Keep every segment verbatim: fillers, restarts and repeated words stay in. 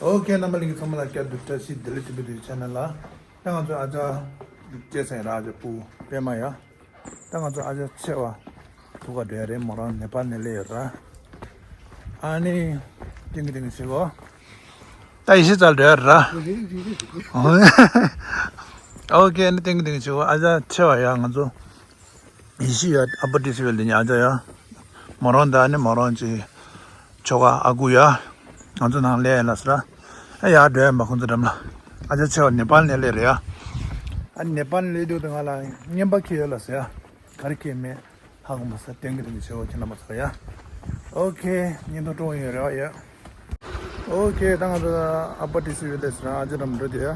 ཨོ་ཁེ། རྣམ་པ་ལྷན་རྒྱས་ཚང་མ་ལ་བསྐྱར་དུ་བཀྲ་ཤིས་བདེ་ལེགས། ཊི་བི་ཊུ་ཆེ་ནལ་ལ། ད་ང་ཚོ་ཨ་ཅག་བཅས་ཚར་ཡིན་ར། ཨ་ཅག་སྤུ་གུ་པད་མ་ཡ། ད་ང་ཚོ་ཨ་ཅག་ཆེ་བ་ཐུག་ག་འགྲོ་ཡ་རེད། མོ་རང་ནེ་པཱལ་ནས་སླེབས་ཡོད་ར། ཨ་ནི་ཏིང་གི་ཏིང་གི་བྱེད་གོ། ད་ཡེ་ཤེས་རྩལ་འགྲོ་ཡ་ར། ཨོ་ཁེ། ཨ་ནི་ཏིང་གི་ཏིང་གི་བྱེད་གོ། ཨ་ཅག་ཆེ་བ་ཡ། ང་ཚོ་ཡེ་ཤེས་ཡ། ཨ་པར་ཊི་སི་ཝི་ལ་དེ་ཉིད་ཨ་ཅག་ཡ། མོ་རང་དང་ཨ་ནི་མོ་རང་གི་ཁྱོ་ག་ཨ་ཁུ་ཡ། ང་ཚོ་ནང་སླེབས་ཡ་ལ་ཟེར་ར། ཨ་ཡ་འགྲོ་ཡ་མ་ཁོང་ཚོ་འགྲམ་ལ། ཨ་ཅག་ཆེ་བ་ནེ་པཱལ་ནས་སླེབས་རེད་ཡ། ཨ་ནི་ནེ་པཱལ་ནས་སླེབས་དུས་ང་ལ་རྔན་པ་ཁྱེར་ཡོད་ལ་ཟེར་ཡ། ག་རེ་ཁྱེར་མེད། ཧ་གོ་མ་སོང་། ཏིང་གི་ཏིང་གི་བྱེད་གོ། ཁྱེད་རྣམ་པ་ཚོ་ཡ། ཨོ་ཁེ། བརྙན་ཐུང་སྤྲོ་ཡོད་རེད་བ་ཡ། ཨོ་ཁེ། ད་ང་ཚོ་ཨ་པར་ཊི་སི་ཝི་ལ་ཟེར་ར། ཨ་ཅག་འགྲམ་འགྲོ་དུས་ཡ།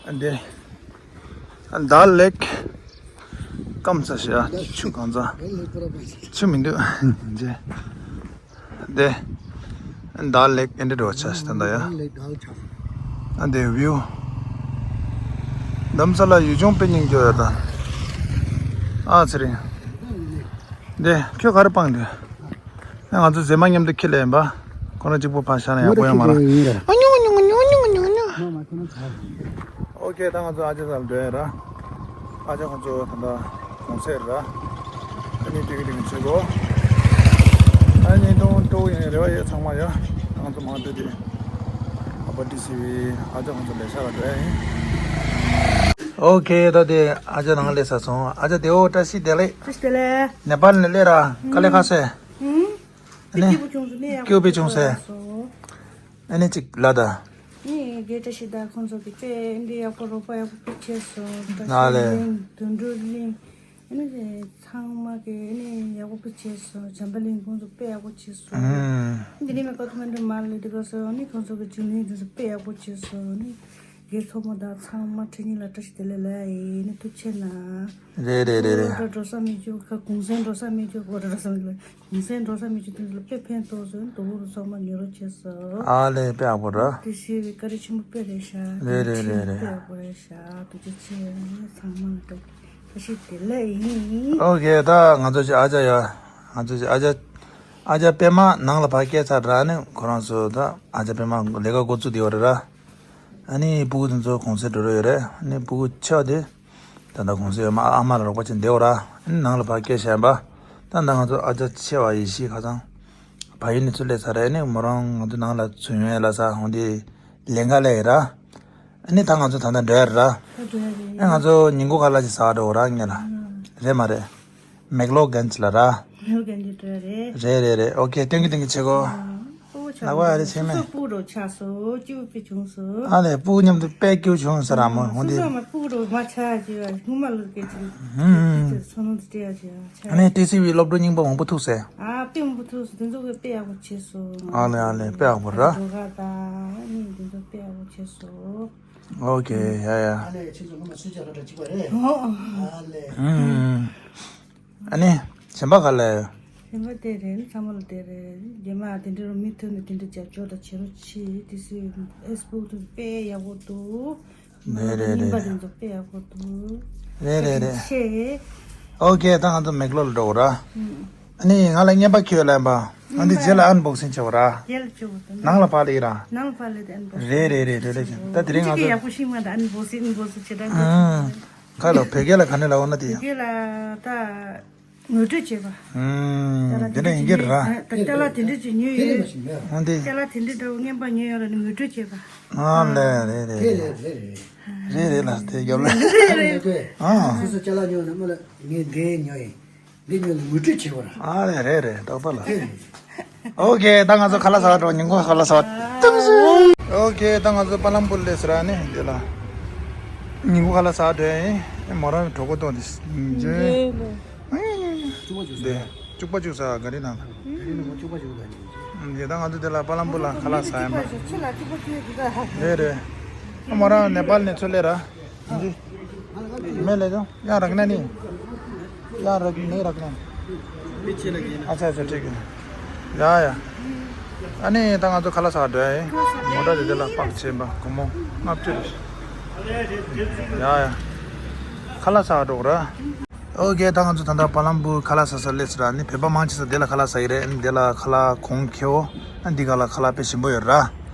ཨ་འདི། ཨ་ཌལ་ལེག་སྐམ་ས་ཞིག་ཡ། ཆུ་གང་ཚ། ཆུ་མི་འདུག་འདི། ཌལ་ལེག་ཨེ་འདྲ་འགྲོ་ཆ་ཞིག་ད་ལྟ་ཡ། ཨ་འདི་བིའུ། རྡ་རམ་ས་ལ་ཡུལ་ལྗོངས་དཔེ་སྙིང་རྗེ་ཡོད་ད། ཨ་ཚེ་རིང་། འདི་ཁྱོད་ག་རེ་སྤང་འདི། ང་ཚོ་མཛེས་མ་མཉམ་དུ་ཁྱེར་ལེ་ཡིན་པ། ཁོ་རང་གཅིག་པོ་ཕར་བཞག་ན་ཡག་པོ་ཡོད་མ་རེད། ཨ་ཉུང་ཉུང་ཉུང་ཉུང་ཉུང་ཉུང་། ཨོ་ཁེ། ད་ང་ཚོ་ཨ་ཅག་ཚང་འགྲོ་ཡ་ར། ཨ་ཅག་ཁོང་ཚོ་ད་ལྟ་གུང་སེང་ར། ཨ་ནི་ཏིང་གི་ཏིང་གི་བྱེད་གོ། ཨ་ནི་ཏོང་ཏོ་ཡིན་རེ་བ་ཡོད་ཚང་མ་ཡ། ང་ཚོ་མང་དུ་དེ་ཨ་པར་ཊི་སི་ཝི་ཨ་ཅག་ཁོང་ཚོ་ལས་ཤག་ལ་འགྲོ་ཡ་ཡིན། ཨོ་ཁེ། ད་དེ་ཨ་ཅག་ནང་སླེབས་ཚར་སོང་། ཨ་ཅག་དེ། ཨོ་བཀྲ་ཤིས་བདེ་ལེགས། བཀྲ་ཤིས་བདེ་ལེགས། ནེ་པཱལ་ནས་སླེབས་ར། དཀའ་ལས་ཁག་སེ། ཨུམ། ཨ་ནི་སྐྱིད་པོ་བྱུང་སོང་། གནས་ཡག་པོ་སྐྱིད་པོ་བྱུང་སོང་། ཨ་ནི་གཅིག་ལ་ད། ངས་དགེ་བཀྲ་ཤིས་དང་ཁོང་ཚོ་གི་དཔེ་འདི་ཡག་པོ་རོགས་པ་ཡག་པོ་བྱས་སོང་། བཀྲ་ཤིས་གླིང་དོན་གྲུབ་གླིང་། ཨ་ནི་ཚང་མ་གི་ཨ་ནི་ཡག་པོ་བྱས་སོང་། བྱམས་པ་གླིང་ཁོང་ཚོ་དཔེ་ཡག་པོ་བྱས་སོང་། ཨུམ། འདི་ནི་མེ་ཀ་ཐུ་མན་དུ་མ་ལི་འདི་ག་སོ་ཨ་ནི་ཁོང་ཚོ་གི་རྒྱུན་ལས་འདི་ཚོ་དཔེ་ཡག་པོ་བྱས་སོང་། ཨ་ནི། སྒེར་ཚོགས་མ་དང་ཚང་མ་ཁྲི་གཉིས་ལ་བཀྲ་ཤིས་བདེ་ལེགས་ལབ་ཡིན། ཐུགས་རྗེ་གནང་། རེད་རེད་རེད་རེད། འགྲོ་ས་མི་འཇུག་ཁ་གུང་སེང་འགྲོ་ས་མི་འཇུག་འགྲོ་ས་མི་འཇུག་གུང་སེང་འགྲོ་ས་མི་འཇུག་དེ་ཚོ་དཔེ་ཕན་ཐོགས་སོང་། དོ་བོ་རུ་ཚང་མ་ཉོ་རོགས་བྱས་སོང་། ཨ་ལས་དཔེ་ཡག་པོ་ར། དེ་ཤེས་བཀའ་དྲིན་ཆེན་པོ་དཔེ་རེད་ཤག་རེད་རེད་རེད་རེད། དཔེ་ཡག་པོ་རེད་ཤག་ཐུགས་རྗེ་ཆེ། ཚང་མ་ལ་བཀྲ་ཤིས་བདེ་ལེགས་ཡིན། ཨོ་ཁེ། ད་ང་ཚོ་ཅིག་ཨ་ཅག་ཡ། ང་ཚོ་ཅིག་ཨ་ཅག་ཨ་ཅག་པད་མ་ནང་ལ་ཕར་བསྐྱལ་ཚར་ར། ནི་ཁོ་རང་ཚོ་ད་ཨ་ཅག་པད་མ་ལས་ཀ་འགོ་བཙུགས་བསྡད་ཡོད་རེད་ར། ཨ་ནི་སྤུ་གུ་དེ་ཚོ་གུང་སེང་འགྲོ་རོགས་ཡོད་རེད། ཨ་ནི་སྤུ་གུ་ཆེ་བ་དེ་ད་ལྟ་གུང་སེང་ཡོད་མ། ཨ་མ་ལ་རོགས་པ་བྱེད་བསྡད་ཡོད་ར། ཨ་ནི་ནང་ལ་ཕར་བསྐྱལ་བཞག་ཡིན་པ། ད་ལྟ་ང་ཚོ་ཨ་ཅག་ཆེ་བ་ཡེ་ཤེས་ཁ་སང་བལ་ཡུལ་ནས་ཚུར་སླེབས་ཚར་རེད། ཨ་ནི་མོ་རང་ང་ཚོ་ནང་ལ་ཚུར་ཡོང་ཡ་ལ་ས་འོང་དེ་ལེན་ག་སླེབས་ཡོད་ར། ཨ་ནི་ད་ང་ཚོ་ད་ལྟ་འགྲོ་ཡ་རེད་ར། ད་འགྲོ་ཡ་རེད། ཨ་ང་ཚོ་ཉིན་གུང་ཁ་ལག་ཅིག་ཟ་འགྲོ་ར་ངེད་ལ། ཨ། རེད་མ་རེད། མེག་ལོ་གན་ཇི་ལ་ར། མེག་ལོ་གན་ཇི་འགྲོ་ཡ་རེད། རེད་རེད་རེད། ཨོ་ཁེ། ཏིང་གི་ཏིང་གི་བྱེད་གོ། ཨ། ལག་པ་ཨ་རེ་བྱེད་མེད། སོ་སོ་སྤུ་གུ་འདྲ་ཆགས་སོང་། སྐྱིད་པོ་དཔེ་བྱུང་སོང་། ཨ་ལས་སྤུ་གུ་མཉམ་དུ་དཔེ་སྐྱིད་པོ་བྱུང་ཟེར་ར་མོ། ཨ། འོན་ཏེ་སོ་སོ་མ་སྤུ་གུ་འདྲ་མ་ཆགས་ཀྱི་བ་སྔོན་མ་ལོ་སྐད་ཅིག་ཧུམ་ཧུམ། ཚོ་ནང་དུ་སྤྲད་ཡ་ཅིག་ཆགས། ཨ་ནི་ཊི་སི་ཝི་སློབ་གྲྭ་རྙིང་པ་མང་པོ་ཐུག་སེ། ཨ་དཔེ་མང་པོ་ཐུག་སོང་། དེ་ཚོ་གི་དཔེ་ཡག་པོ་བྱས་སོང་། ཨ་ལས་ཨ་ལས་དཔེ་ཡག་པོ་ར། ཨ་ཇོ་ག་དང་ཨ་ནི་དེ་ཚོ་དཔེ་ཡག་པོ་བྱས་སོང་། ཨོ་ཁེ། ཡ་ཡ། ཨ་ལས་ཁྱེད་ཚོ་སྔོན་མ་སུ་ཇ་སློབ་གྲྭ་གཅིག་པ་རེད། ཨོ། ཨ་ལས། ཨུམ། ཨ་ནི་གཞན་པ་ག་ལ་ཡོད། གཞན་པ་དེ་རེད། ཚང་མ་ལ་དེ་རེད། རྗེས་མ་དེ་འདྲ་རུ་མུ་མཐུད་ནས་དེ་འདྲ་རྒྱབ་སྐྱོར་དང་བྱེད་རོགས་བྱེད། དེ་སུའི་ཨེ་སི་བུག་དུ་དཔེ་ཡག་པོ་འདུག་རེད་རེད་རྙིང་པ་རེད་དེ་ཚོ་དཔེ་ཡག་པོ་འདུག་རེད་རེད་རེད། ཆེ། ཨོ་ཁེ། ད་ང་ཚོ་མེག་ལོར་འགྲོ་དགོས་ར། ཨུམ། ཨ་ནི་ང་ལ་རྔན་པ་ཁྱེར་ཡོང་ལབ་པ། ཨ་ནི་རྔན་པ། རྗེས་ལ་ཨན་བོག་སིང་བྱེད་དགོས་ར། རྗེས་ལ་བྱེད་དགོས་དང་། ནང་ལ་ཕར་སླེབས་ར། ནང་ལ་ཕར་སླེབས་ཏེ་ཨན་བོག་སིང་། རེད་རེད་རེད་རེད་རེད། ད་དེ་རིང་ང་ཚོ་ཅིག་ཡག་པོ་ཤེས་མ་ད་ཨན་བོག་སིང་ཨན་བོག་སིང་བྱེད་ད། ཨང་། ཁ་ལ་བོད་སྐད་ལ་ག་ནས་ལབ་འོ་ན་དེ། བོད་སྐད་ལ་ད་ངོ་སྤྲོད་བྱེད་པ། ཨང་། དེ་འདྲ་ཡིན་གྱི་རེད་ར། ད་ཅ་ལག་དེ་འདྲ་ཅིག་ཉོས་ཡོད། འོན་ཏེ། ཅ་ལག་དེ་འདྲ་འདྲ་བོ་རྔན་པ་ཉོས་ཡོད་ལ་ནི་ངོ་སྤྲོད་བྱེད་པ། ཨ་ལས་རེད་རེད། དེ་ལས་དེ་རེད། རེད་རེད་ལ་དེ་རྒྱབ་ལ། རེད་རེད། ཨང་། སོ་སོ་ཅ་ལག་ཉོས་ན་མ་ལ་ངས་འདི་ཉོས་ཡིན། འདི་ཉོས་ནས་ངོ་སྤྲོད་བྱེད་དགོས་ར། ཨ་རེད་རེད་རེད། ཏག་ཏག་ལ། ཨོ་ཁེ། ད་ང་ཚོ་ཁ་ལག་ཟ་བར་འགྲོ། ཉིན་གུང་ཁ་ལག་ཟ་བར། ཨོ་ཁེ། ད་ང་ཚོ་པ་ལམ་པུར་སླེབས་ཟེར་ར། ནི་འདི་ལ་ཉིན་གུང་ཁ་ལག་ཟ་བར་འགྲོ་ཡིན། ཨེ་མོ་རང་གྲོད་ཁོག་ལྟོགས་ཏེ་འཇོན། ཅུ་པ་ཅུ་ས་ཅུ་པ་ཅུ་ས་ག་རེ་ནང་། ཅུ་པ་ཅུ་ས་ག་རེ། འདི་ད་ང་ཚོ་འདི་ལ་པ་ལམ་པུར་ལ་ཁ་ལག་ཟ་ཡིན་པ། རེད་རེད། ཨ་མོ་རང་ནེ་པཱལ་ནས་ཚུར་སླེབས་ར། जी। मैं ले जाऊँ? यहाँ रखना नहीं है। यहाँ रख, नहीं रखना है। पीछे लगी है ना। अच्छा, अच्छा, ठीक है। या, या। ཨ་ནི་ད་ང་ཚོ་ཁ་ལག་ཟ་འགྲོ་ཡ་ཡིན། མོ་ཊ་དེ་དེ་ལ་པག་བྱེད་པ་སྒོར་མོ་ལྔ་བཅུ་རེད། ཡ་ཡ། ཁ་ལག་ཟ་འགྲོ་ར། ཨོ་ཁེ། ད་ང་ཚོ་ད་ལྟ་པ་ལམ་པུར་ཁ་ལག་ཟ་ས་སླེབས་ཟེར་ར། ཨ་ནི་བོད་པ་མང་ཆེ་ས་དེ་ལ་ཁ་ལག་ཟ་གི་རེད། ཨ་ནི་དེ་ལ་ཁ་ལག་གོང་ཁེ་བོ། ཨ་ནི་འདི་ག་ལ་ཁ་ལག་དཔེ་ཞིམ་པོ་ཡོད་ར།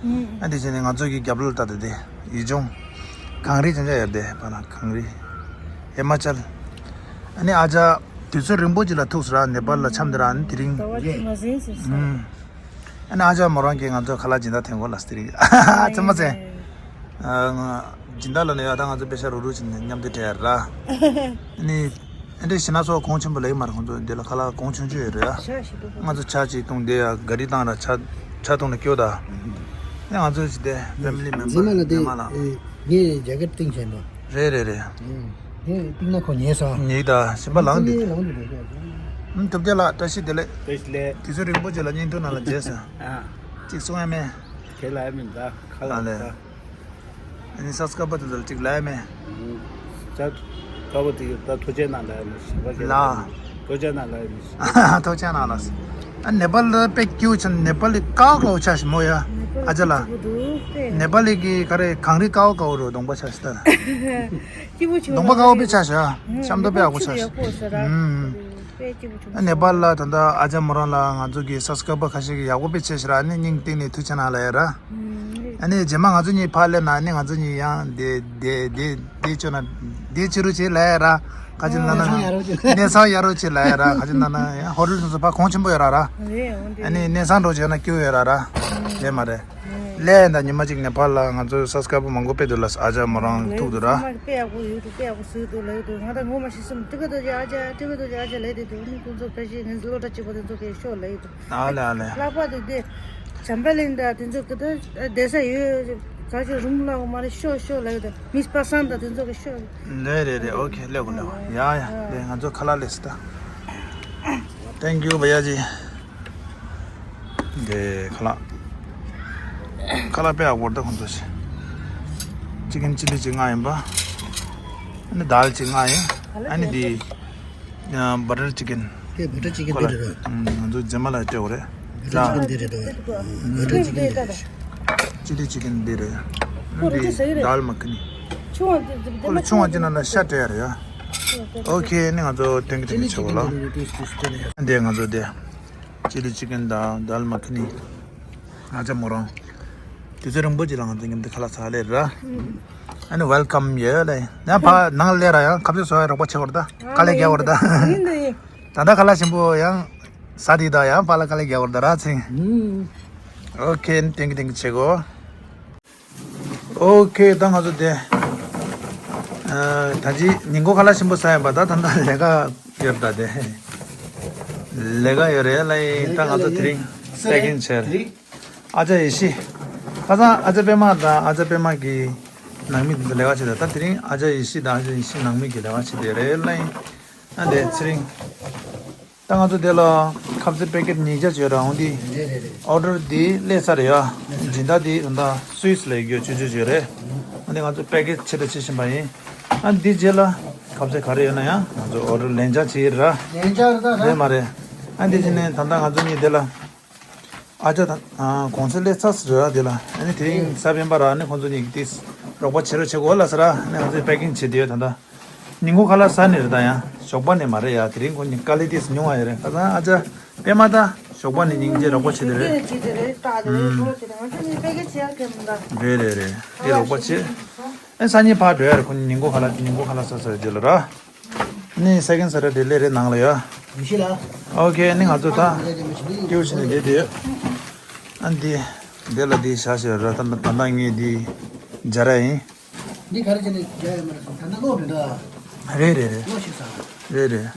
ཨ་དེ་བྱས་ནས་ང་ཚོ་གི་རྒྱབ་ལོགས་ལྟ་དེ་དེ་ཡུལ་ལྗོངས། གངས་རི་ཅན་ཅན་ཡོད་དེ་བ་ན་གངས་རི། ཧི་མ་ཅལ། ཨ་ནི་ཨ་ཅག་དུས་ཚོད་རིང་པོ་ཅིག་ལ་ཐུག་སོང་ར། ནེ་པཱལ་ལ་འཁྱམས་དེ་ར། ཨ་ནི་དེ་རིང་། ཟླ་བ་གཅིག་མ་ཟིན་ཟིན་སོང་། ཨ་ནི་ཨ་ཅག་མོ་རང་གིས་ང་ཚོ་ཁ་ལག་སྦྱིན་བདག་འཐེན་དགོས་ལ་སྟེ་རིག་ཨ་ཙི་མ་ཙེ། སྦྱིན་བདག་ལ་ནི་ཡ་ད་ང་ཚོ་པེ་ཤ་རུག་རུག་བྱས་ནས་མཉམ་དུ་སྤྲད་ཡ་ར། ཨ་ནི་ཨ་འདྲས་ཞེ་ན་ཚོ་གོང་ཆེན་པོ་ལེགས་མ་རེད། ཁོང་ཚོ་འདི་ལ་ཁ་ལག་གོང་ཆུང་ཆུང་ཡོད་རེད་ཨ། ང་ཚོ་ཇ་ཅིག་བཏུང་བསྡད་ཡ། ག་རི་བཏང་ར་ཇ་ཇ་བཏུང་ནས་སྐྱོ་ད། ཨ་ནི་ང་ཚོ་ཅིག་དེ་ཕེ་མི་ལི་མེམ་རྫི་མ་ལ་བར་དེ་མ་ལ། ངས་ཇེ་ཀེཊ་བཏིང་བྱས་འདུག་རེད་རེད་རེད། ངས་བཏིང་ན་ཁོ་ཉལ་སོང་། ཉལ་ད་ཞིམ་པ་ལངས་འདི་འདི། ལངས་འདི་འདུག་ཨ་ཐུབ་བསྟན་ལགས་བཀྲ་ཤིས་བདེ་ལེགས། བཀྲ་ཤིས་བདེ་ལེགས། དུས་ཚོད་རིང་པོ་ཅིག་ལ་བརྙན་ཐུང་ནང་ལ་མཇལ་སོང་། ཨ་ཅིག་གསུང་ཡ་མེད། དེ་ལ་ཡ་མིན་ད་ཁ་ལ་ལ་ལས། ད། ཨ་ནི་སབ་སི་ཀ་རའི་བར་དེ་ཚོ་ལ་ཅིག་ལབ་ཡ་མེད། ད་ཀ་བོ་དེ་ད་ཐུགས་རྗེ་གནང་ལབ་ཡ་མེད། ཞིམ་པ་གི་ལ། ཐུགས་རྗེ་གནང་ལབ་ཡ་མེད། ཐུགས་རྗེ་གནང་ལགས། ཨ་ནེ་པཱལ་ལ་དཔེ་སྐྱིད་པོ་ཆགས། ནེ་པཱལ་ལི་དཀར་པོ་དཀར་པོ་ཆགས་ཤིག་མོ་ཡ། ཨ་ཅག་ལགས། ནེ་པཱལ་ལི་གི་ག་རེ་གངས་རི་དཀར་པོ་དཀར་པོ་རུ་གདོང་པ་ཆགས་ཤིག་ད། སྐྱིད་པོ་ཆུང་། གདོང་པ་དཀར་པོ་དཔེ་ཆགས་ཤག་ཤམ་ཐབས་དཔེ་ཡག་པོ་ཆགས་ཤག་ཨུམ། དཔེ་སྐྱིད་པོ་ཆུང་། ཨ་ནེ་པཱལ་ལ་ད་ལྟ་ཨ་ཅག་མོ་རང་ལ་ང་ཚོ་གི་སབ་སི་ཀ་རའི་བར་ཁ་ཤས་ཀྱིས་ཡག་པོ་དཔེ་བྱས་ཤག་ར། ཨ་ནི་སྙིང་གཏིང་ནས་ཐུགས་རྗེ་གནང་ལབ་ཡ་ར། ཨ་ནི་རྗེས་མ་ང་ཚོ་གཉིས་ཕར་སླེབས་ན་ཨ་ནི་ང་ཚོ་གཉིས་ཡང་དེ་དེ་དེ་དེ་བྱོས་ན་དེ་བྱེད་རོགས་བྱེད་ལབ་ཡ་ར། ཁ་ཅིག་ན་ན་གནས་ཚང་ཡག་རོགས་བྱེད་ལབ་ཡ་ར། ཁ་ཅིག་ན་ན་ཡང་ཧོ་ཊེལ་སོ་སོ་ཕར་གོང་ཆེན་པོ་ཡོད་ར་ར། ཨ་ནི་གནས་ཚང་འགྲོ་བྱས་ན་སྐྱིད་པོ་ཡོད་ར་ར། རེད་མ་རེད། ལས་ཡིན་ད་ཉི་མ་གཅིག་ནེ་པཱལ་ལ་ང་ཚོ་སབ་སི་ཀ་རའི་བར་མང་པོ་སྤེལ་འདུག་ལ། ཨ་ཅག་མོ་རང་ཐུག་འདུག་ར། ཚང་མ་དཔེ་ཡག་པོ་ཡོད་འདུག་དཔེ་ཡག་པོ་བཟོས་འདུག་ལབ་ཀྱི་འདུག་ང་ད་ངོ་མ་ཤེས་སོང་། ཀྲི་ཀ་ཏོ་ཅི་ཨ་ཅག་ཀྲི་ཀ་ཏོ་ཅི་ཨ་ཅག་ལབ་བསྡད་འདུག་ཨ་ནི་ཁོང་ཚོ་ཁ་ཤས་ངའི་སློབ་གྲྭ་གཅིག་པ་དེ་ཚོ་གིས་ཤོག་ལབ་ཀྱི་འདུག་ཨ་ལེ་ཨ་ལེ། ལྷག་པར་དུ་དེ་བྱམས་པ་གླིང་དང་དེ་ཚོ་གི་ད་བསྡད་ས་ཡོད་ག་ཅིག་རུང་ལ་མ་རེད། ཤོག་ཤོག་ལབ་ཀྱི་འདུག་མིས་པ་སངས་དང་དེ་ཚོ་གིས་ཤོག་ལེ་རེད་རེད། ཨོ་ཁེ་ལེ་གོ་ལེ། ཡ་ཡ་ལེ། ང་ཚོ་ཁ་ལག་ལས་སི་ད། Thank you བྷ་ཡ་ཇི། འདི་ཁ་ལག་ཁ་ལག་དཔེ་ཡག་པོ་རེད་ད་ཁོང་ཚོ་ཞིག་ཅི་ཀེན་ཅི་ལི་ཅིག་ལྔ་ཡིན་པ། ཨ་ནི་དཱལ་ཅིག་ལྔ་ཡིན། ཨ་ནི་འདི་བ་ཊར་ཅི་ཀེན། དེ་བ་ཊར་ཅི་ཀེན་འདི་རེད་དོ། ང་ཚོ་རྗེས་མ་ལ་སྤྲད་དགོས་རེད། བ་ཊར་ཅི་ཀེན་འདི་རེད་དོ། བ་ཊར་ཅི་ཀེན་འདི་རེད། ཅི་ལི་ཅི་ཀེན་འདི་རེད། ཨ་ནི་འདི་དཱལ་མ་ཁི་ནི། ཁོ་ལ་ཆུང་བ་ཅིག་ན་ན་ཤ་སྤྲད་ཡ་རེད་ཡ། ཨོ་ཁེ། ཨ་ནི་ང་ཚོ་ཐེངས་གི་ཐེངས་གི་ཆེ་བོ་ལ། འདི་ང་ཚོ་འདི། ཅི་ལི་ཅི་ཀེན་དང་དཱལ་མ་ཁི་ནི། ང་ཚོ་མོ་རང་། དུས་ཚོད་རིང་པོ་ཅིག་ལ་ང་ཚོ་མཉམ་དུ་ཁ་ལག་ཟ་ལེ་ར། ཨ་ནི་ཝེལ་ཀམ་ཡོད་ལེ། ཡང་ཕ་ནང་སླེབས་ར་ཡང་ཁ་ཟས་བཟོ་ཡ་རོགས་པ་བྱེད་དགོས་རེད་ད། དཀའ་ལས་རྒྱག་དགོས་རེད་ད། ད་ལྟ་ཁ་ལག་ཞིམ་པོ་ཡང་ཟ་དེ་ད་ཡང་ཕ་ལ་དཀའ་ལས་རྒྱག་དགོས་རེད་ད་ར་ཚིང་། ཨོ་ཁེ། ཨ་ནི་ཐེངས་གི་ཐེངས་གི་བྱེད་དགོས། ཨོ་ཁེ། ད་ང་ཚོ་དེ། ཨ། ད་ཅི་ཉིན་གུང་ཁ་ལག་ཞིམ་པོ་ཟ་ཡིན་པ་ད་ད་ད་ལས་ཀ་ཡོད་ད་དེ། ལས་ཀ་ཡོད་རེད་ལ་ཡིན། ད་ང་ཚོ་དེ་རིང་པེ་ཀིང་བྱས་རེད། ཨ་ཅག་ཡེ་ཤེས། ཁ་སང་ཨ་ཅག་པད་མ་དང་ཨ་ཅག་པད་མ་གི་ནང་མི་དེ་ཚོ་ལས་ཀ་བྱས་ད། ད་དེ་རིང་ཨ་ཅག་ཡེ་ཤེས་དང་ཨ་ཅག་ཡེ་ཤེས་ནང་མི་གི་ལས་ཀ་བྱས་དེ་རེད་ལ་ཡིན། ཨ་དེ་ཚེ་རིང་། ད་ང་ཚོ་དེ་ལ་ཁ་ཟས་པེ་ཀེཊ་ཉིས་བརྒྱ་ཅིག་ཡོད་ར། འོ་འདི་ཨོ་ཌར་འདི་སླེབས་ཚར་ཡ། སྦྱིན་བདག་འདི་ད་ལྟ་སུད་སི་ལ་ཡོད་རྒྱུ་ཆུ་ཆུ་ཅིག་རེད། འོ་འདི་ང་ཚོ་པེ་ཀེཊ་ཆེད་དུ་བྱེད་བཞིན་པ་ཡིན། ཨ་འདི་རྗེས་ལ་ཁ་ཟས་ག་རེ་ཡོད་ན་ཡང་ང་ཚོ་ཨོ་ཌར་ལན་ཆགས་བྱེད་ཀྱི་ར། ལན་ཆགས་རེད་ད་ར། རེད་མ་རེད། ཨ་འདི་བྱས་ནས་ད་ལྟ་ང་ཚོ་གཉིས་དེ་ལ་ཨ་ཅག་ད་གོང་ཚད་སླེབས་ཚར་ཟེར་ར། དེ་ལ་ཨ་ནི་དེ་རིང་གཟའ་སྤེན་པ་ར། ཨ་ནི་ཁོང་ཚོ་གཉིས་ཀྱིས་ཏིས་རོགས་པ་བྱེད་རོགས་བྱེད་དགོས་ལ་ཟེར་ར། ཨ་ནི་ང་ཚོས་པེ་ཀིང་བྱེད་དེ་ཡོད་ད་ལྟ། ཉིན་གུང་ཁ་ལག་ཟ་ནི་རེད་ད། ཡང་ཞོགས་པ་ནས་མ་རེད་ཡ། དེ་རིང་ཁོ་གཉིས་དཀའ་ལས་ཏོག་ཙམ་མྱོང་བ་ཡོད་རེད། ཁ་སང་ཨ་ཅག་པད་མ་ད་ཞོགས་པ་ནས་སྙིང་རྗེ་རོགས་པ་བྱེད་དེ་རེད། ཨུམ། རེད་རེད་རེད། དེ་རོགས་པ་བྱེད། ཨེ་སང་ཉིན་ཕར་འགྲོ་ཡ་རེད། ཁོ་གཉིས་ཉིན་གུང་ཁ་ལག་ཉིན་གུང་ཁ་ལག་ཟ་ཟ་རེད་དེ་ལ་ར། ནི་སེ་ཀེན་ཌ་སེ་ཊར་ཌེ་སླེབས་རེད་ནང་ལ་ཡ། ཡེ་ཤེས་ལགས། ཨོ་ཁེ། ནི་ང་ཚོ་ད་ཏིའུ་ཤིན་ནས་བསྡད་དེ་ཡོད། ཨ་འདི་འདི་ལ་འདི་བཞག་བཞག་ར། ད་ད་ད་ངས་འདི་སྦྱར་ཡ་ཡིན། འདི་ག་རེ་བྱས་ནས་རྒྱག་ཡོད་མ་རེད་སོང་། ད་ལྟ་གློག་རེད་འདྲ། རེད་རེད་རེད། གློག་ཞིག་ཟ། རེད་རེད། རེད་རེད་རེད།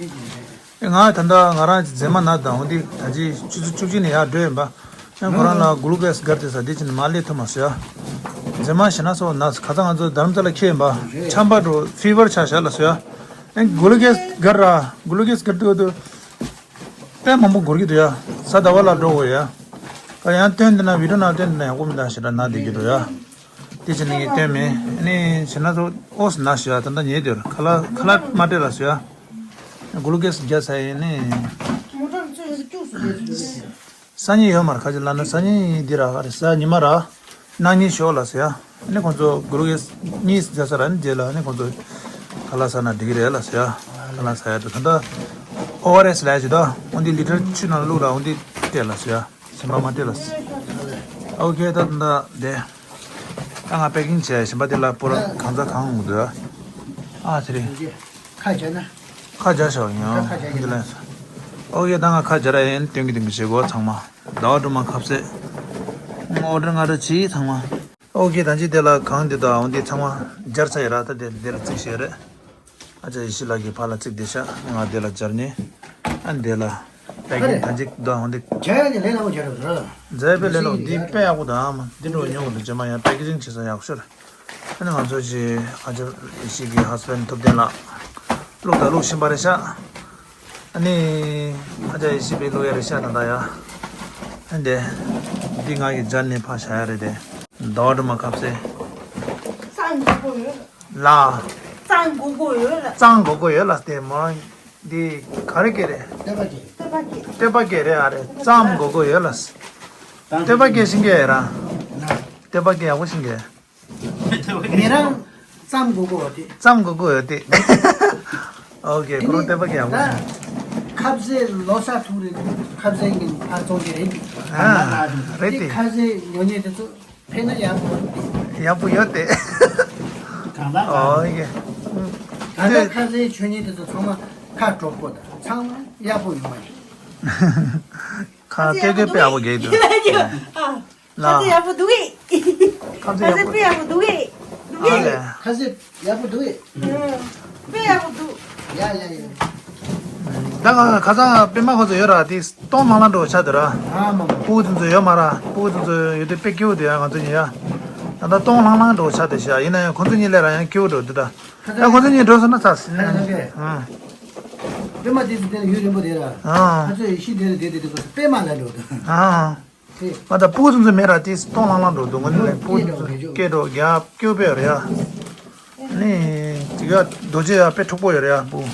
ཨེ་ང་ད་ལྟ་ང་རང་རྗེས་མ་ན་དང་འོ་འདི་ད་ཅི་ཆུ་ཚོད་བཅུ་གཅིག་ནས་ཡར་འགྲོ་ཡིན་པ། ཨེ་ཁོ་རང་ལ་གུ་ལུ་ཀོས་སྒར་ཏེ་ཟ་འདི་ཅི་ནས་མ་སླེབས་ཐུབ་མ་སོང་ཡ། རྗེས་མ་ཞེ་ན་སོ་ན་ཁ་ཚ་ང་ཚོ་དྷ་རམ་ས་ལ་ཁྱེད་ཡིན་པ་ཆམ་པ་འགྲོ་ཕི་བར་ཆགས་ཤག་ལ་སོ་ཡ། ཨེ་གུ་ལུ་ཀོས་སྒར་ར་གུ་ལུ་ཀོས་སྒར་ཏེ་འོ་དུ། དཔེ་མང་པོ་འགོར་གྱི་འདུག་ཡ། གཟའ་ཟླ་བ་ལ་འགྲོ་དགོས་ཡ། ད་ཡང་སྟོན་འདི་ན་བི་ཌིའོ་ནང་སྟོན་འདི་ན་ཡག་པོ་མི་འདུག་ཞེ་དྲག་ན་བསྡད་ཀྱི་འདུག་ཡ། དེ་ཕྱིན་ནས་ངས་སྟོན་མེད། ཨ་ནི་བྱས་ན་ཚོ་ཨོ་སི་ན་ཞུ་ཡ། ད་ལྟ་ཉལ་དུས་ཁ་ལག་ཁ་ལག་མ་སྤྲད་ལ་ཞུ་ཡ། གུ་ལུ་ཀོས་རྒྱག་ཚར་ཡིན་ནི། སང་ཉིན་ཡོད་མ་རེད། ཁ་ཅིག་ལབ་ན་སང་ཉིན་འདི་ར་ག་རེ་ཟེར་ཉི་མ་ར། གནངས་ཉིན་ཞོགས་ལ་ཟེར་ཡ། ཨ་ནི་ཁོང་ཚོ་གུ་ལུ་ཀོས་གཉིས་རྒྱག་ཚར་ར་ནི་རྗེས་ལ་ཨ་ནི་ཁོང་ཚོ་ཁ་ལག་ཟ་ན་འགྲིག་གི་རེད་ལ་ཟེར་ཡ། ཁ་ལག་ཟ་ཡ་དུ་ད་ལྟ་ཨོ་ཨར་ཨེས་ལབ་ཡ་ཅིག་ད། འོ་འདི་ལི་ཊར་ཆུ་ནང་བླུགས་ལ་འོ་འདི་སྤྲད་ལ་ཟེར་ཡ། ཞིམ་པ་མ་སྤྲད་ལ་ཟེར། ཨོ་ཁེ། ད་ད་དེ། ད་ང་པེ་ཀིང་བྱས་ཞིམ་པ་དེ་ལ་པོ་ར་གང་ཚ་གང་འོང་འདུག་ཨ་ཚེ་རིང་། ཁ་བྱས་ན། ཁ་བྱས་ཤོག་ཡང་ཁ་བྱས་འདི་ལ། ཨོ་ཁེ། ད་ང་ཁ་བྱས་ར་ཡིན། སྟོན་གི་སྟོན་གི་བྱེད་གོ་ཚང་མ། ཟླ་བ་སྒྲོལ་མ་ཁ་ཟས། ཨོ་ཌར་ང་ར་བྱེད་ཚང་མ། ཨོ་ཁེ། ད་ཅི་དེ་ལ་གང་འདི་དང་འོང་འདི་ཚང་མ་སྦྱར་ཚར་ཡོད་ར། ད་དེ་འདི་ལ་བརྩིགས་བཞག་རེད། ཨ་ཅག་ཡེ་ཤེས་ལགས་ཀྱི་ཕར་ལ་བརྩིགས་བསྡད་ཤག་ང་འདི་ལ་སྦྱར་ནས། ཨ་འདི་ལ་པེ་ཀིང་ད་ཅིག་ད་འོང་འདི། བྱས་ནས་ལས་སླ་པོ་བྱས་རོགས་ར། མཛད་པའི་ལས་སླ་པོ་འདི་དཔེ་ཡག་པོ་དང་འདི་འགྲོ་ཉོ་གི་འདུག་རྗེས་མ་ཡང་པེ་ཀིང་བྱེད་ས་ཡག་ཤོས་རེད། ཨ་ནི་ང་ཚོ་ཅིག་ཨ་ཅག་ཡེ་ཤེས་ཀྱི་ཧ་སི་བེན་ཐུབ་བསྟན་ལགས་བླུག་ད་བླུག་བཞིན་པ་རེད་ཤག་ཨ་ནི་ཨ་ཅག་ཡེ་ཤེས་པའི་བླུག་ཡ་རེད་ཤག་ད་ད་ཡ། ཨ་འདི་འདི་ང་གི་སྦྱར་ནས་ཕར་བཞག་ཡ་རེད་དེ། ཟླ་བ་སྒྲོལ་མ་ཁ་ཟས། གཙང་མགོ་གོ་ཡོད་ལ། གཙང་མགོ་གོ་ཡོད་ལ། གཙང་མགོ་གོ་ཡོད་ལ་དེ་མོ། འདི་ག་རེ་སྐད་རེད། སྟོད་པ་སྐད། སྟོད་པ་སྐད། སྟོད་པ་སྐད་རེད་ཨ་རེད། གཙང་མགོ་གོ་ཡོད་ལ། སྟོད་པ་སྐད་ཤེས་ཀྱི་ཡོད་ར། སྟོད་པ་སྐད་ཡག་པོ་ཤེས་ཀྱི་ཡོད། ངེད་རང་གཙང་མགོ་གོ་ཡོད་དེ། གཙང་མགོ་གོ་ཡོད་དེ། ཨོ་ཁེ། ཁོ་རང་སྟོད་པ་སྐད་ཡག་པོ་ཤེས། ཁ་ཟས་ལོ་གསར་ཐུག་རེད། ཁ་ཟས་ངན་ཕར་ཚོང་གི་རེད། ཨ་རེད་དེ། ཁ་ཟས་ཉོ་མཁན་དེ་ཚོ། ཕན་ན་ཡག་པོ་ཡོད་དེ། ཡག་པོ་ཡོད་དེ། གང་ལྟར་ཨོ་ཡེ། ད་ལྟ་ཁ་ཟས་མཆོད་མཁན་དེ་ཚོ་ཚང་མ་ཁ་གྲོགས་པོ་དང་ཚང་མ་ཡག་པོ་ཡོད་མ་རེད། ཁ་སྐད་སྐད་དཔེ་ཡག་པོ་རྒྱག་གི་འདུག་ལ། ཁ་ཟས་ཡག་པོ་འདུག་གས། ཁ་ཟས་ཡག་པོ་དཔེ་ཡག་པོ་འདུག་གས། འདུག་གས། ཨ་ལས། ཁ་ཟས་ཡག་པོ་འདུག་གས། དཔེ་ཡག་པོ་འདུག་ཡ་ཡ་ཡ། ད་ང་ཁ་སང་པད་མ་ཁོ་ཚོ་ཡོད་ར་དེ། སྟོང་ལྷང་ལྷང་འགྲོ་ཆགས་འདུག་ར། ཨ་མ་མ། སྤུ་གུ་དེ་ཚོ་ཡོད་མ་ར། སྤུ་གུ་དེ་ཚོ་ཡོད་དུས་དཔེ་སྐྱིད་པོ་འདུག་ཡ། ང་ཚོ་གཉིས་ཡ། ད་ལྟ་སྟོང་ལྷང་ལྷང་འགྲོ་ཆགས་འདུག་ཤག་ཡིན་ན་ཡང་ཁོ་ཚོ་གཉིས་སླེབས་ར་ཡང་སྐྱིད་པོ་འགྲོ་འདུག་ད། ཡ་ཁོ་ཚོ་གཉིས་འགྲོ་སོང་ན་ཚར་ཟིན་ན་ཡང་། ཨ། པད་མ་དེ་ཚོ་དེ་ཡུན་རིང་པོ་དེ་ར། ཨ། ཁ་ཚོད་ཤི་དེ་ར་དེ་དེ་དེ་ཁོ་ཚོ་པད་མ་ལ་འགྲོ་འདུག་ཨ། དེ། ང་ད་སྤུ་གུ་ཚོ་ཚོ་མེད་ར་དེ་སྟོང་ལྷང་ལྷང་འགྲོ་འདུག་ང་ནི་ལས་སྤུ་གུ་ཚོ་སྐད་འགྲོ་རྒྱ་སྐྱོ་པོ་རེད་ཡ། ནི་དེ་ག་རྡོ་རྗེ་ཡ་དཔེ་འཁྲུག་པོ་ཡོད་རེད་ཡ་སྤུ།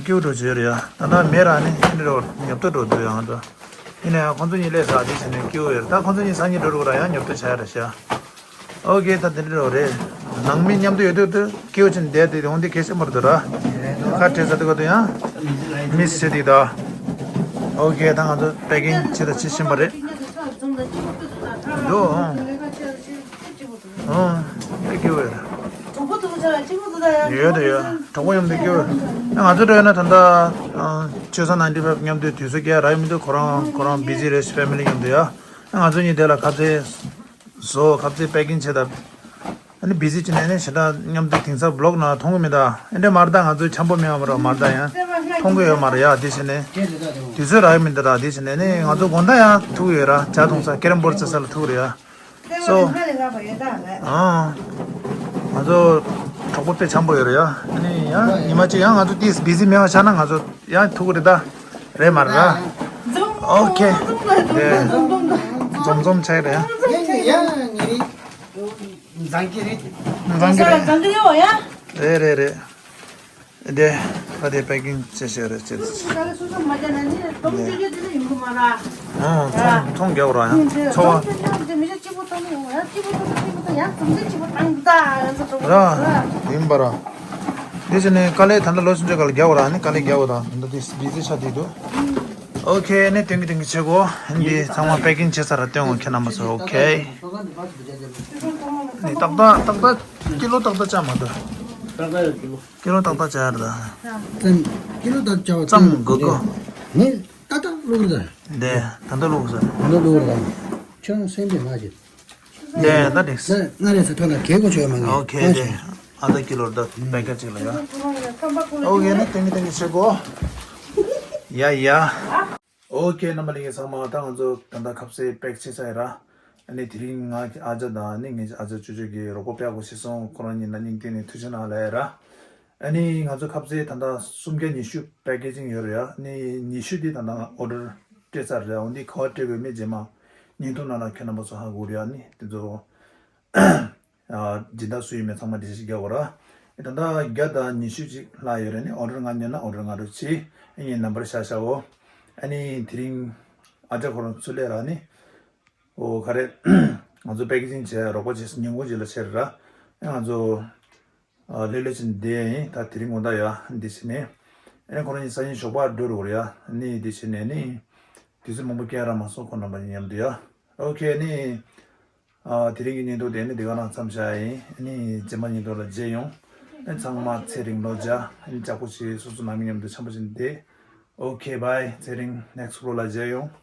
སྐྱིད་པོ་འགྲོ་བྱས་རེད་ཡ། ད་ལྟ་མེད་ར་ནི་ཨེ་འདྲ་རོ་ཉོབ་ཏོ་འགྲོ་འདུག་ཡང་འགྲོ། ཡིན་ན་ཡང་ཁོང་ཚོ་གཉིས་སླེབས་ས་དེ་བྱས་ནས་སྐྱིད་པོ་ཡོད་རེད། ད་ཁོང་ཚོ་གཉིས་སང་ཉིན་འགྲོ་རུ་ར་ཡང་ཉོབ་ཏོ་བྱ་ཡ་རེད་ཤག་ཨོ་ཁེ། ད་དེ་འདྲ་རོ་རེད། ནང་མི་མཉམ་དུ་ཡོད་དུས་དུས་སྐྱིད་པོ་བྱས་ནས་བསྡད་དེ་འོང་དེ་གལ་ཆེན་པོ་རེད་འདུག་ར། ཁ་བྲལ་ས་དེ་ག་དུ་ཡང་མི་སེ་དེ་ད། ཨོ་ཁེ། ད་ང་ཚོ་པེ་ཀིང་བྱེད་ད་བྱེད་བཞིན་པ་རེད། འགྲོ་ཨང་། ཨང་། དཔེ་སྐྱིད་པོ་ཡོད། གྲོགས་པོ་འདུག་ཅག་གཅིག་པོ་འདུག་ད་ཡང་ཡོད་དེ་ཡོད། གྲོགས་པོ་མཉམ་དུ་སྐྱིད་པོ་ཡོད། ང་ཚོ་འགྲོ་ཡོད་ན་ད་ལྟ་ཆོས་ས་ནའིན་ཊི་ཕའིབ་མཉམ་དུ་དུས་ཚོད་སྐྱེལ་རག་མི་འདུག་ཁོ་རང་ཁོ་རང་བི་ཟི་རེད། ཕེ་མི་ལི་མཉམ་དུ་ཡ། ང་ཚོ་གཉིས་དེ་ལ་ཁ་ཟས་བཟོ། ཁ་ཟས་པེ་ཀིང་བྱེད་ད། ཨ་ནི་བི་ཟི་བྱས་ནས་ནི་ཞེ་དྲག་མཉམ་དུ་དེང་སང་བི་ལོག་ནང་མཐོང་གི་མེད་ད། ཨེ་འདྲ་མ་རེད་ད། ང་ཚོ་འཆམ་པོ་མེད་པ་མ་རེད་མ་རེད་ད། ཡང་མཐོང་གི་ཡོད་མ་རེད་ཡ། དེ་བྱས་ནས་དུས་ཚོད་རག་གི་མི་འདུག་ད། དེ་བྱས་ནས་ནི་ང་ཚོ་དགོང་དག་ཡང་ཐུག་ཡོད་ར། ཇ་འཐུང་ས་ཀེ་རམ་བོར་རྩེ་ས་ལ་ཐུག་རེད་ཡ། སོ། ཨང་། ང་ཚོ་གྲོགས་པོ་དཔེ་འཆམ་པོ་ཡོད་རེད་ཡ། ཨ་ནི་ཡང་ཉི་མ་གཅིག་ཡང་ང་ཚོ་ཏིས་བི་ཟི་མེད་པ་ཆགས་ན་ང་ཚོ་ཡང་ཐུག་གི་རེད་ད། རེད་མ་རེད་ར། ཨོ་ཁེ། འཛོམས་འཛོམས་ཆགས་རེད་ཡ། ཡ་ཡ་ངེ་རེད། འཛང་གི་རེད། འཛང་གི་རེད། འཛང་གི་རེད་འོ་ཡ། རེད་རེད་རེད། དེ་ད་དེ་པེ་ཀིང་བྱེད་བྱེད་རེད་བྱེད། ཨང་། ཚོང་ཚོང་རྒྱག་ར་ཡང་ཚོང་བ། ར་ཡིན་པ་ར། དེ་བྱས་ནས་དཀའ་ལས་ད་ལྟ་ལོ་ཆུང་ཆུང་སྒང་ལ་རྒྱག་ར་ནི་དཀའ་ལས་རྒྱག་ར་ད་འདི་དེ་བི་ཟི་ཆགས་བསྡད་འདུག་ཨོ་ཁེ། ནི་སྟོན་གི་སྟོན་གི་བྱེད་གོ། འདི་ཚང་མ་པེ་ཀིང་བྱེད་ས་ར་སྟོན་གོ་ཁྱེད་རྣམ་པ་ཚོ། ཨོ་ཁེ། ནི་ཏག་ཏག་ཏག་ཏག་ཀི་ལོ་ཏག་ཏག་ཅག་མ་འདུག་ཏག་ཏག་ཡོད་ཀི་ལོ། ཀི་ལོ་ཏག་ཏག་ཅག་རེད་ད། ཙམ། ཀི་ལོ་ཏག་ཏག་ཅག་ཙམ་དགོས་གོ། ནི་ཏག་ཏག་བླུགས་རེད་ད། འདི་ད་ལྟ་བླུགས་ཟེར། ད་ལྟ་བླུགས་རེད་ད། ཁྱོད་རང་སེམས་པའི་ང་ཞིག་འདི་ད་འགྲིག་ད་ང་རེད་ཟེར་ཐོག་ན་གལ་གོ་ཆོད་མ་ངེས། ཨོ་ཁེ། ཨ་འདི་ཞེ། ཨ་ད་ཀི་ལོ་ད་པེ་ཀེ་ཅིག་ལ་ཡ། ཨོ་ཁེ། ནི་སྟོན་གི་སྟོན་གི་བྱེད་གོ། ཡ་ཡ། ཨོ་ཁེ། རྣམ་པ་ལྷན་རྒྱས་ཚང་མ་ད་ང་ཚོ་ད་ལྟ་ཁ་ཟས་པེག་བྱས་ཚར་ཡིན་ར། ཨ་ནི་དེ་རིང་ང་གི་ཨ་ཅག་དང་ཨ་ནི་ངའི་ཨ་ཅག་ཅོ་ཅོ་གིས་རོགས་པ་དཔེ་ཡག་པོ་བྱས་སོང་། ཁོ་རང་གཉིས་ན་སྙིང་གཏིང་ནས་ཐུགས་རྗེ་གནང་ལབ་ཡ་ར། ཨ་ནི་ང་ཚོ་ཁ་ཟས་ད་ལྟ་སུམ་བརྒྱ་ཉི་ཤུ་པེ་ཀེ་ཇིང་ཡོད་རེད་ཡ། ཨ་ནི་ཉི་ཤུ་དེ་ད་ལྟ་ང་ཨོ་ཌར་སྤྲད་ཚར་རེད། འོ་འདི་ག་པར་སྤྲད་དགོས་མེད་རྗེས་མ་བརྙན་ཐུང་ནང་ལ་ཁྱེད་རྣམ་པ་ཚོ་ཧ་གོ་རེད་ཡ། ཨ་ནི་དེ་ཚོ་སྦྱིན་བདག་སུ་ཡིན་མེད་ཚང་མ་འགྲེལ་བཤད་རྒྱག་དགོས་ར། ཨ་ད་ལྟ་བརྒྱ་དང་ཉི་ཤུ་ཅིག་ལྷག་ཡོད་རེད། ཨ་ནི་ཨོ་ཌར་ང་ཉོས་ན་ཨོ་ཌར་ང་རུ་ཆི་ཨ་ངའི་ནམ་བར་བཞག་བཞག་འོ། ཨ་ནི་དེ་རིང་ཨ་ཅག་ཁོ་རང་ཚུར་སླེབས་ར་ནི། ཨོ་ག་རེ། ང་ཚོ་པེ་ཀེ་ཇིང་བྱས་རོགས་པ་བྱས་ཉིན་གུང་ཅིག་ལ་བྱས་ར། ང་ཚོ་ལྷོད་ལྷོད་བྱས་བསྡད་ཡིན། ད་དེ་རིང་དགོང་དག་ཡ་འདི་བྱས་ནས། ཨ་ནི་ཁོ་རང་གཉིས་སང་ཉིན་ཞོགས་པ་འགྲོ་རུ་རེད་ཡ། ཨ་ནི་འདི་བྱས་ནས་ནི། དུས་ཚོད་མང་པོ་སྐྱེལ་རག་མ་སོང་ཁོ་རྣམ་པ་གཉིས་མཉམ་དུ་ཡ། ཨོ་ཁེ། ཨ་ནི་ ཨ་དེ་རིང་གི་བརྙན་ཐུང་དེ་ནི་འདི་ག་རང་མཚམས་བཞག་ཡིན། ཨ་ནི་རྗེས་མ་བརྙན་ཐུང་ལ་མཇལ་ཡོང་། ཨ་ཚང་མ་ཚེ་རིང་ལོ་བརྒྱ། ཨ་ནི་ལྕགས་པོ་ཆེ་སོ་སོ་ནང་མི་མཉམ་དུ་འཆམ་པོ་བྱས་ནས་བསྡད། Okay, bye. ཚེ་རིང་next vlog ལ་མཇལ་ཡོང་།